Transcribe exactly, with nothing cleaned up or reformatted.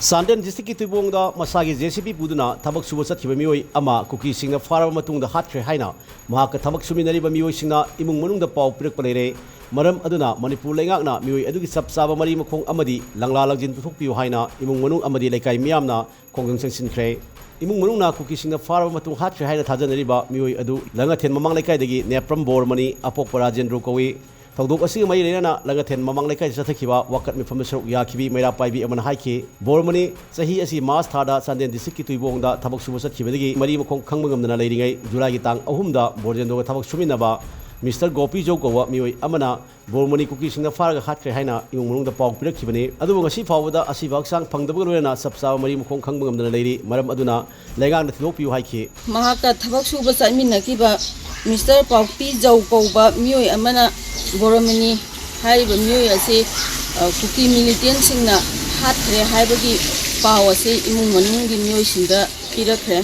ꯆꯥꯟꯗꯦꯜ ꯗꯤꯁꯇ꯭ꯔꯤꯛꯀꯤ ꯇꯨꯏꯕꯣꯡꯗ ꯃꯁꯥꯒꯤ J C B ꯄꯨꯗꯨꯅ ꯊꯕꯛ ꯁꯨꯕ ꯆꯠꯈꯤꯕ ꯃꯤꯑꯣꯏ ꯑꯃ ꯀꯨꯀꯤꯁꯤꯡꯅ ꯐꯥꯔꯕ ꯃꯇꯨꯡꯗ ꯍꯥꯠꯈ꯭ꯔꯦ ꯍꯥꯏꯅ ꯃꯍꯥꯛꯀ ꯊꯕꯛ ꯁꯨꯃꯤꯟꯅꯔꯤꯕ ꯃꯤꯑꯣꯏꯁꯤꯡꯅ ꯏꯃꯨꯡ ꯃꯅꯨꯡꯗ ꯄꯥꯎ ꯄꯤꯔꯛꯄ ꯂꯩꯔꯦ꯫ ꯃꯔꯝ ꯑꯗꯨꯅ ꯃꯅꯤꯄꯨꯔ ꯂꯩꯉꯥꯛꯅ ꯃꯤꯑꯣꯏ ꯑꯗꯨꯒꯤ ꯆꯞ ꯆꯥꯕ ꯃꯔꯤ ꯃꯈꯣꯡ ꯑꯃꯗꯤ ꯂꯪꯂꯥ ꯂꯪꯖꯤꯟ ꯄꯨꯊꯣꯛꯄꯤꯌꯨ ꯍꯥꯏꯅ ꯏꯃꯨꯡ ꯃꯅꯨꯡ ꯑꯃꯗꯤ ꯂꯩꯀꯥꯏ ꯃꯤꯌꯥꯝꯅ ꯈꯣꯡꯖꯪ ꯆꯪꯁꯤꯟꯈ꯭ꯔꯦ꯫ ꯏꯃꯨꯡ ꯃꯅꯨꯡꯅ ꯀꯨꯀꯤꯁꯤꯡꯅ ꯐꯥꯔꯕ ꯃꯇꯨꯡ ꯍꯥꯠꯈ꯭ꯔꯦ ꯍꯥꯏꯅ ꯊꯥꯖꯅꯔꯤꯕ ꯃꯤꯑꯣꯏ ꯑꯗꯨ ꯂꯪꯉꯊꯦꯟ ꯃꯃꯥꯡ ꯂꯩꯀꯥꯏꯗꯒꯤ ꯅꯦꯄ꯭ꯔꯝ ꯕꯣꯔꯃꯅꯤ, ꯑꯄꯣꯛꯄ ꯔꯥꯖꯦꯟꯗ꯭ꯔꯣ ꯀꯧꯏ꯫ ꯊꯧꯗꯣꯛ ꯑꯁꯤꯒ ꯃꯔꯤ ꯂꯩꯅꯅ ꯂꯪꯉꯊꯦꯟ ꯃꯃꯥꯡ ꯂꯩꯀꯥꯏꯗ ꯆꯠꯊꯈꯤꯕ ꯋꯥꯀꯠ ꯃꯤꯐꯝꯗ ꯁꯔꯨꯛ ꯌꯥꯈꯤꯕꯤ ꯃꯩꯔꯥ ꯄꯥꯏꯕꯤ ꯑꯃꯅ ꯍꯥꯏꯈꯤ, ꯕꯣꯔꯃꯅꯤ ꯆꯍꯤ ꯑꯁꯤ ꯃꯥꯔꯆ ꯊꯥꯗ ꯆꯥꯟꯗꯦꯜ ꯗꯤꯁꯇ꯭ꯔꯤꯛꯀꯤ ꯇꯨꯏꯕꯣꯡꯗ ꯊꯕꯛ ꯁꯨꯕ ꯆꯠꯈꯤꯕꯗꯒꯤ ꯃꯔꯤ ꯃꯈꯣꯡ ꯈꯪꯕ ꯉꯝꯗꯅ ꯂꯩꯔꯤꯉꯩ ꯖꯨꯂꯥꯏꯒꯤ ꯇꯥꯡ ꯑꯍꯨꯝꯗ ꯕꯣꯔꯖꯦꯟꯗꯣꯒ ꯊꯕꯛ ꯁꯨꯃꯤꯟꯅꯕ ꯃꯤꯁꯇꯔ ꯒꯣꯄꯤ ꯖꯧ ꯀꯧꯕ ꯃꯤꯑꯣꯏ ꯑꯃꯅ ꯕꯣꯔꯃꯅꯤ ꯀꯨꯀꯤꯁꯤꯡꯅ ꯐꯥꯔꯒ ꯍꯥꯠꯈ꯭ꯔꯦ ꯍꯥꯏꯅ ꯏꯃꯨꯡ ꯃꯅꯨꯡꯗ ꯄꯥꯎ ꯄꯤꯔꯛꯈꯤꯕꯅꯤ꯫ ꯑꯗꯨꯕꯨ ꯉꯁꯤ ꯐꯥꯎꯕꯗ ꯑꯁꯤꯕ ꯍꯛꯆꯥꯡ ꯐꯪꯗꯕꯒ ꯂꯣꯏꯅꯅ ꯆꯞ ꯆꯥꯕ ꯃꯔꯤ ꯃꯈꯣꯡ ꯈꯪꯕ ꯉꯝꯗꯅ ꯂꯩꯔꯤ꯫ ꯃꯔꯝ ꯑꯗꯨꯅ ꯂꯩꯉꯥꯛꯅ ꯊꯤꯗꯣꯛꯄꯤꯌꯨ ꯍꯥꯏꯈꯤ꯫ ꯃꯍꯥꯛꯀ ꯊꯕꯛ ꯁꯨꯕ ꯆꯠꯃꯤꯟꯅꯈꯤꯕ ꯃꯤꯁꯇꯔ ꯄꯥꯎꯄꯤ ꯖꯧ ꯀꯧꯕ ꯃꯤꯑꯣꯏ ꯑꯃꯅ ꯕꯣꯔꯃꯅꯤ ꯍꯥꯏꯔꯤꯕ ꯃꯤꯑꯣꯏ ꯑꯁꯤ, ꯑ, ꯀꯨꯀꯤ ꯃꯤꯂꯤꯇꯦꯟꯁꯤꯡꯅ ꯍꯥꯠꯈ꯭ꯔꯦ ꯍꯥꯏꯕꯒꯤ ꯄꯥꯎ ꯑꯁꯤ ꯏꯃꯨꯡ ꯃꯅꯨꯡꯒꯤ ꯃꯤꯑꯣꯏꯁꯤꯡꯗ ꯄꯤꯔꯛꯈ꯭ꯔꯦ꯫